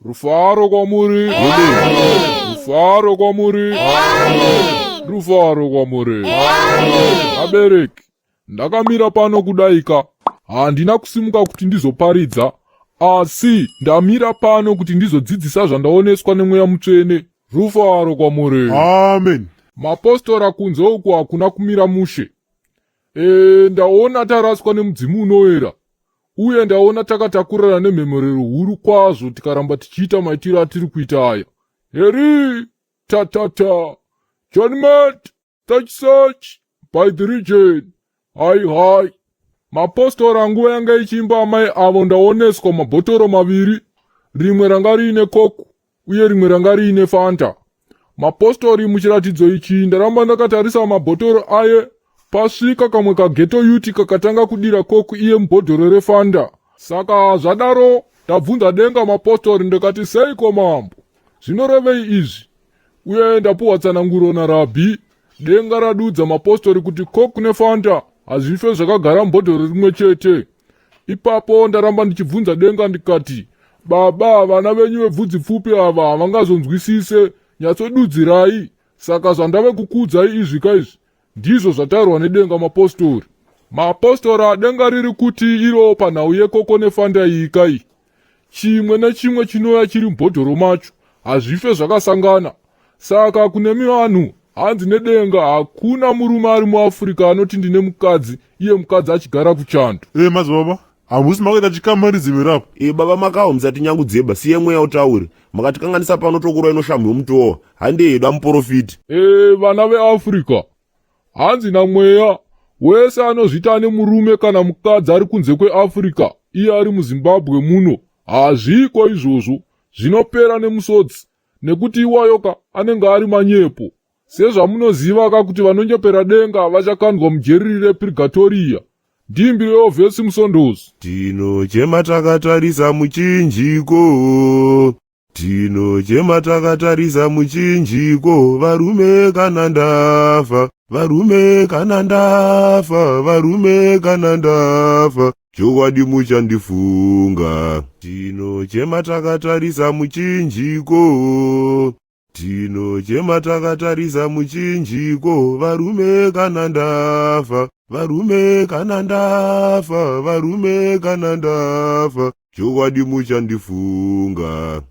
Rufaro kwamuri. Rufaro kwamuri. Rufaro kwamuri. Vabereki, ndakamira pano kudaika. Handina kusimuka kuti ndizoparidza, asi ndamira pano kuti ndizodzidzisa zvandaoneswa nemweya mutsvene. Rufaro kwamuri. Amen. Mapostora kunze uku hakuna kumira mushe. E, ndaona taraswa nemudzimu unoera uye ndaona takatakurana nemhemherero huru kwazvo tikaramba tichiita maitiro atiri kuita aya. Heri tatata John Mat such such by the region hai hai. Mapostora nguva yanga ichiimba amai avo ndaoneswa mabhotoro maviri, rimwe ranga riine Coke uye rimwe ranga riine Fanta. Mapostori muchiratidzo ichi ndaramba ndakatarisa mabhotoro aye pasvika kamwe kaghetto youth kakatanga kudira Coke iye mubhodhoro reFanta. Saka zvadaro ndabvunza denga mapostori ndikati seiko mambo zvinorevei izvi uye ndapuhwa tsananguro narabhi denga radudza mapostori kuti Coke neFanta hazvife zvakagara mubhodhoro rimwe chete. Ipapo ndaramba ndichibvunza denga ndikati baba vana venyu vebvudzi pfupi ava havangazonzwisise nyatsodudzirai saka zvandave kukuudzai izvi kaizvi ndizvo zvataurwa nedenga mapostori. Mapostora denga riri kuti iro panhau yeCoke neFanta iyi kai chimwe nechimwe chinouya chiri mubhodhoro macho hazvife zvakasangana saka kune vanhu hanzi nedenga hakuna murume ari muafrica anoti ndine mukadzi iye mukadzi achigara kuchando. E madzibaba, hamusi makaita chikamarizimi rapo. E baba makawo musati nyangu dzeba siye mweya utaure makatikanganisa pano tokurwa inoshamhu yomutowa handei hedu amuprofiti. E vana veafrica hanzi namweya wese anozvita ane murume kana mukadzi ari kunze kweafrica iye ari muzimbabwe muno hazviko izvozvo zvinopera nemusodzi nekuti iwayoka anenge ari manyepo sezvamunoziva ka kuti vanonyepera denga vachakandwa mujeri repurgatoriya ndiimbirewo vhesi musondozi. Tinochema takatarisa muchinjiko, tinochema takatarisa muchinjiko, varume kana ndafa, varume kana ndafa, varume kana ndafa, chokwadi muchandifunga. Tinochema takatarisa muchinjiko, tinochema takatarisa muchinjiko, varume kana ndafa, varume kana ndafa, varume kana ndafa, chokwadi muchandifunga.